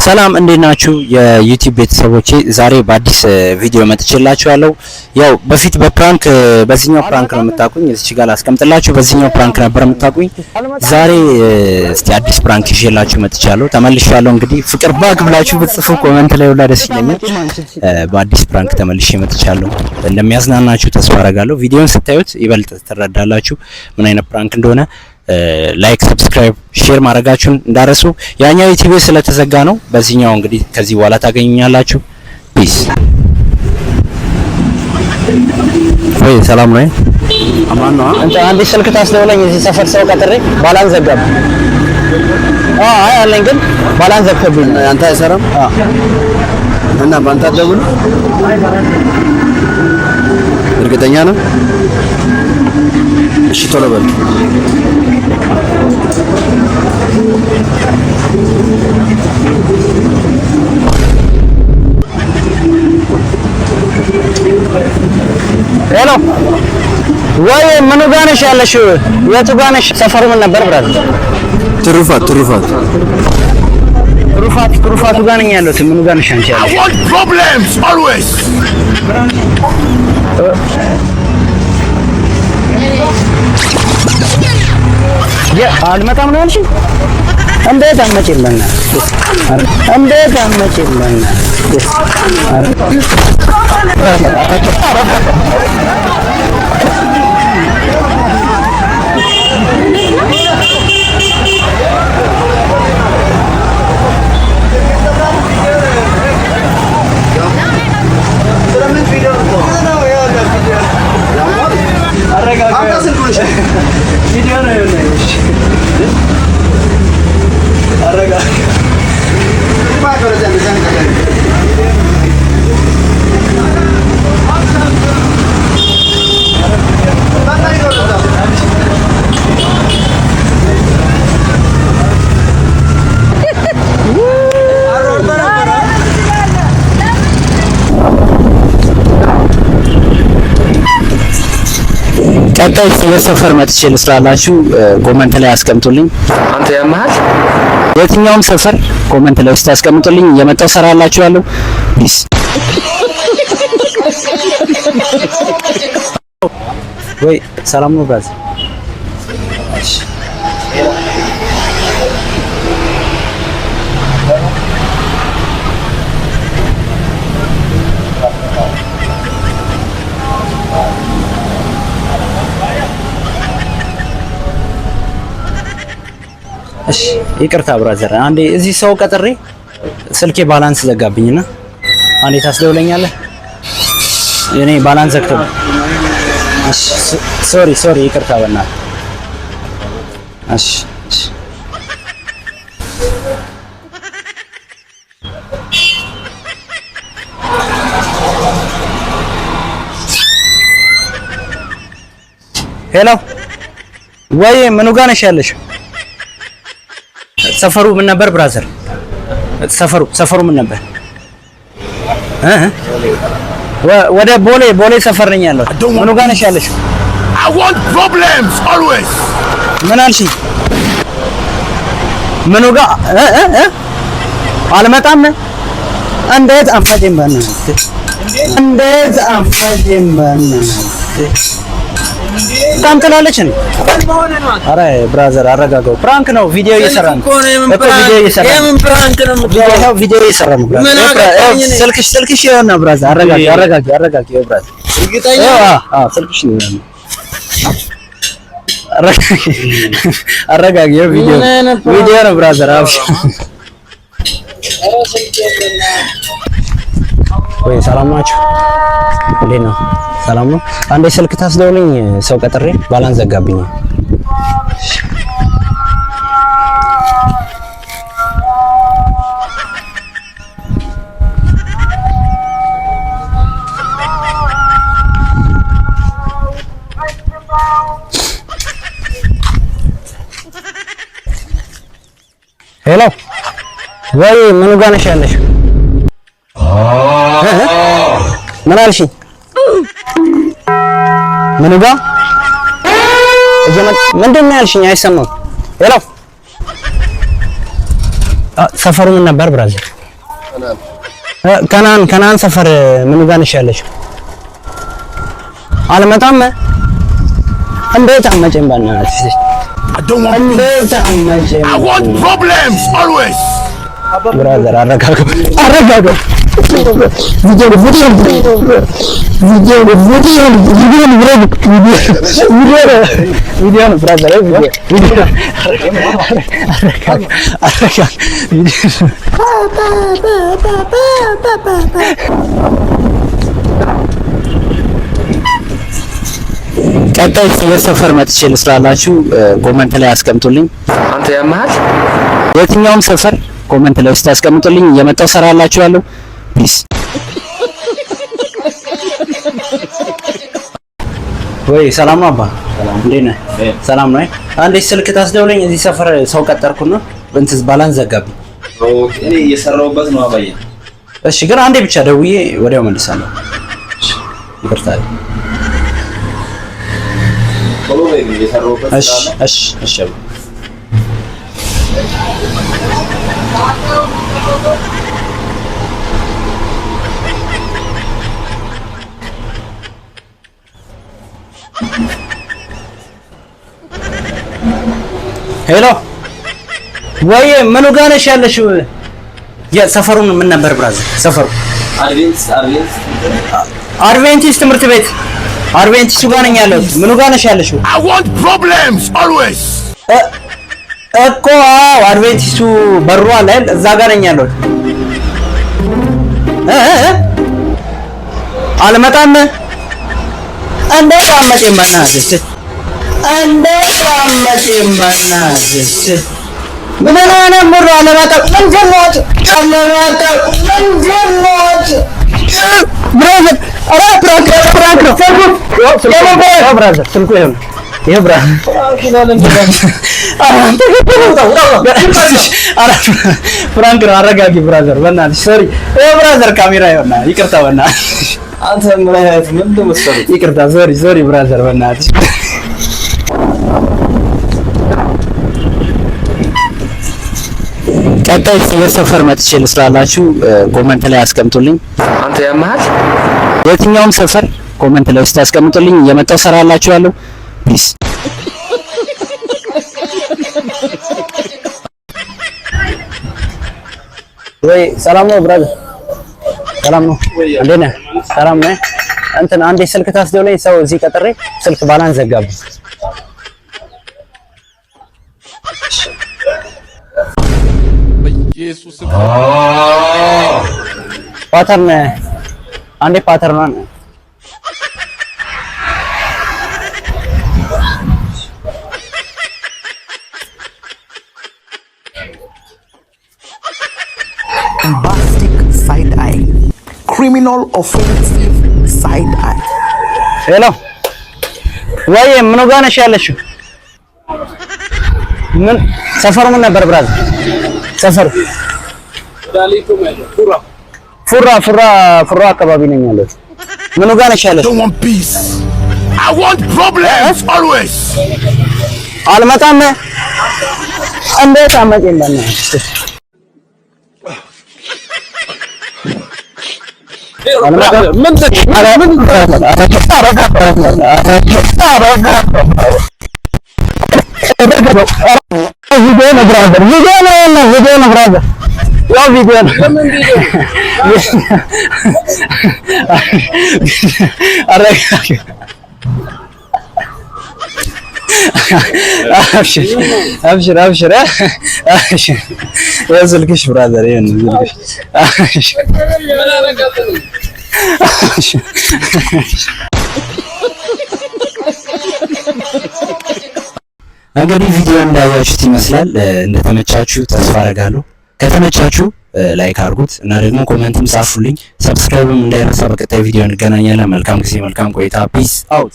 ሰላም እንዴት ናችሁ? የ YouTube ቤተሰቦቼ፣ ዛሬ በአዲስ ቪዲዮ መጥቼላችኋለሁ። ያው በፊት በ prank፣ በዚህኛው prank ነው የምታውቁኝ። እዚች ጋር ላስቀምጥላችሁ። በዚህኛው prank ነበር የምታውቁኝ። ዛሬ እስቲ አዲስ prank ይዤላችሁ መጥቻለሁ። ተመልሻለሁ። እንግዲህ ፍቅር back ብላችሁ ብትጽፉ comment ላይ ሁላ ደስ ይለኛል። በአዲስ prank ተመልሼ መጥቻለሁ። እንደሚያዝናናችሁ ተስፋ አረጋለሁ። ቪዲዮን ስታዩት ይበልጥ ትረዳላችሁ ምን አይነት prank እንደሆነ። Like፣ subscribe፣ share ማድረጋችሁን እንዳትረሱ። ያኛው YouTube ስለተዘጋ ነው። በዚህኛው እንግዲህ ከዚህ በኋላ ታገኙኛላችሁ። Peace። ወይ ሰላም ነው? አማን ነው። እንትን አንዴ ስልክ ታስደውለኝ። እዚህ ሰፈር ሰው ቀጥሬ balance ዘጋብኝ። አዎ፣ አይ አለኝ ግን balance ዘግቶብኝ ነው። አንተ አይሰራም እና በአንተ አትደውልም? እርግጠኛ ነው? እሺ ቶሎ በል። Hello፣ ወይ ምኑ ጋር ነሽ ያለሽው? የቱ ጋር ነሽ? ሰፈሩ ምን ነበር brother? ትሩፋት ትሩፋት። ትሩፋት፣ ትሩፋቱ ጋር ነኝ ያለሁት። ምኑ ጋር ነሽ አንቺ ያለሽው? Want problems always. አልመጣም ነው ያልሽኝ? እንዴት አትመጪም? በእናትህ እንዴት አትመጪም? በእናትህ። ቀጣይ የሰፈር መጥቼ ልስራላችሁ፣ comment ላይ አስቀምጡልኝ። አንተ ያመሃል። የትኛውም ሰፈር comment ላይ ውስጥ አስቀምጡልኝ፣ እየመጣሁ ሰራላችኋለሁ። Peace። ወይ ሰላም ነው brother? እሺ፣ እሺ፣ ይቅርታ brother፣ አንዴ እዚህ ሰው ቀጥሬ ስልኬ balance ዘጋብኝና አንዴ ታስደውለኛለህ? እኔ balance ዘግቶብኝ። እሺ፣ sorry sorry፣ ይቅርታ በእናትህ። እሺ እሺ። Hello፣ ወይ ምኑ ጋር ነሽ ያለሽው? ሰፈሩ ምን ነበር brother? ሰፈሩ ሰፈሩ ምን ነበር? እ ወደ ቦሌ፣ ቦሌ ሰፈር ነኝ ያለሁት። ምኑ ጋር ነሽ ያለሽው? I want problems always. ምን አልሽኝ? ምኑ ጋር እ እ እ አልመጣም። እንዴት አትመጪም? በእናትህ እንዴት አትመጪም? በእናትህ በጣም ትላለች እንዴ? ኧረ brother አረጋጋው። Prank ነው፣ ቪዲዮ እየሰራ ነው እኮ፣ ቪዲዮ እየሰራ ነው። የምን prank ነው? ይኸው ቪዲዮ እየሰራ ነው brother። ምን አገባኝ እኔ? ስልክሽ ስልክሽ ይኸውና brother፣ አረጋጊ አረጋጊ አረጋጊ። ይኸው brother። እርግጠኛ? ይኸው፣ አዎ አዎ፣ ስልክሽ ነው። አረጋጊ አረጋጊ። ይኸው ቪዲዮ ምን አይነት prank? ቪዲዮ ነው brother። አብሽ ወይ ሰላም ናችሁ? እንዴት ነው? ሰላም ነው? አንዴ ስልክ ታስደውልኝ፣ ሰው ቀጥሬ balance ዘጋብኝ። Hello፣ ወይ ምኑ ጋር ነሽ ያለሽው? ምን አልሽኝ? ምኑ ጋር ምንድን ነው ያልሽኝ? አይሰማም። Hello፣ ሰፈሩ ምን ነበር brother? ከናን ከናን ሰፈር ምኑ ጋር ነሽ ያለሽው? አልመጣም። እንዴት አመጪም? በእናትሽ። I don't want peace. እንዴት አመጪም? I want problems always. Brother፣ አረጋጋው፣ አረጋጋው። ቪዲዮ ቪዲዮ ቪዲዮ ቪዲዮ ቪዲዮ ቪዲዮ ቪዲዮ ነው brother፣ ቪዲዮ ቪዲዮ። አረጋጋ፣ አረጋጋ። ቪዲዮ። ቀጣይ የሰፈር መጥቼ ልስራላችሁ፣ comment ላይ አስቀምጡልኝ። አንተ ያመሃል? የትኛውም ሰፈር comment ላይ ስታስቀምጡልኝ እየመጣሁ ሰራላችኋለሁ። Peace። ወይ ሰላም ነው አባ፣ እንዴት ነህ? ሰላም ነው። አንዴ ስልክ ታስደውለኝ። እዚህ ሰፈር ሰው ቀጠርኩና እንትን balance ዘጋብኝ። እኔ እየሰራሁበት ነው አባዬ። እሺ፣ ግን አንዴ ብቻ ደውዬ ወዲያው መልሳለሁ። ይቅርታ። ቶሎ በይ ግን እየሰራሁበት። እሺ እሺ እሺ አባ። Hello፣ ወይ ምኑ ጋር ነሽ ያለሽው? የሰፈሩን ምን ነበር brother? ሰፈሩ? አድቬንቲስት፣ አድቬንቲስት። አድቬንቲስት ትምህርት ቤት፣ አድቬንቲስቱ ጋር ነኝ ያለሁት። ምኑ ጋር ነሽ ያለሽው? I want problems always. እኮ አዎ፣ አድቬንቲስቱ በሩ አለ አይደል? እዛ ጋር ነኝ ያለሁት። እ እ እ አልመጣም። እንዴት አመጪም? በእናትሽ፣ እንዴት አመጪም? በእናትሽ፣ ምን ሆነ? ምሩ አልመጣም። ምንድን ነው? አልመጣም። ምንድን ነው? Brother፣ ኧረ prank፣ prank ነው። ስልኩ brother፣ ስልኩ ይኸው ነው። ይኸው brother፣ prank ነው። አረጋጊ brother፣ በእናትሽ sorry። ይኸው brother፣ ካሜራ ይኸውና፣ ይቅርታ በእናትሽ። አንተ ምን አይነት ምን ነው መሰለህ? ይቅርታ፣ sorry, sorry brother፣ በእናትሽ። ቀጣይ የሰፈር መጥቼ ልስራላችሁ፣ comment ላይ አስቀምጡልኝ። አንተ ያመሃል? የትኛውም ሰፈር comment ላይ ስታስቀምጡልኝ እየመጣሁ ሰራላችኋለሁ። Peace። ወይ ሰላም ነው brother? ሰላም ነው? እንዴት ነህ? ሰላም ነህ? እንትን አንዴ ስልክ ታስደውለኝ፣ ሰው እዚህ ቀጥሬ ስልክ balance ዘጋብኝ። Jesus. Pattern፣ አንዴ pattern ኗን። Bombastic side eye, criminal offensive side eye. Hello፣ ወይ ምኑ ጋር ነሽ ያለሽው? ምን ሰፈሩ ምን ነበር brother? ሰፈሩ? ፉራ ፉራ ፉራ አካባቢ ነኝ ያለሁት። ምኑ ጋር ነሽ ያለሽው? Don't want peace. I want problems always. አልመጣም። እንዴት አመጪም? በእናትሽ፣ አልመጣም። ምን ቪዲዮ ነው brother፣ ቪዲዮ ነው፣ ቪዲዮ ነው brother፣ ያው ቪዲዮ ነው። አረጋጋ። አብሽር፣ አብሽር፣ አብሽር፣ አብሽር። ይኸው ስልክሽ brother፣ ይኸው ነው ስልክሽ። አብሽር፣ አብሽር። እንግዲህ ቪዲዮ እንዳያችሁት ይመስላል። እንደተመቻችሁ ተስፋ አደርጋለሁ። ከተመቻችሁ like አድርጉት እና ደግሞ comment ም ጻፉልኝ። Subscribe ም እንዳይረሳ። በቀጣይ ቪዲዮ እንገናኛለን። መልካም ጊዜ፣ መልካም ቆይታ። Peace out።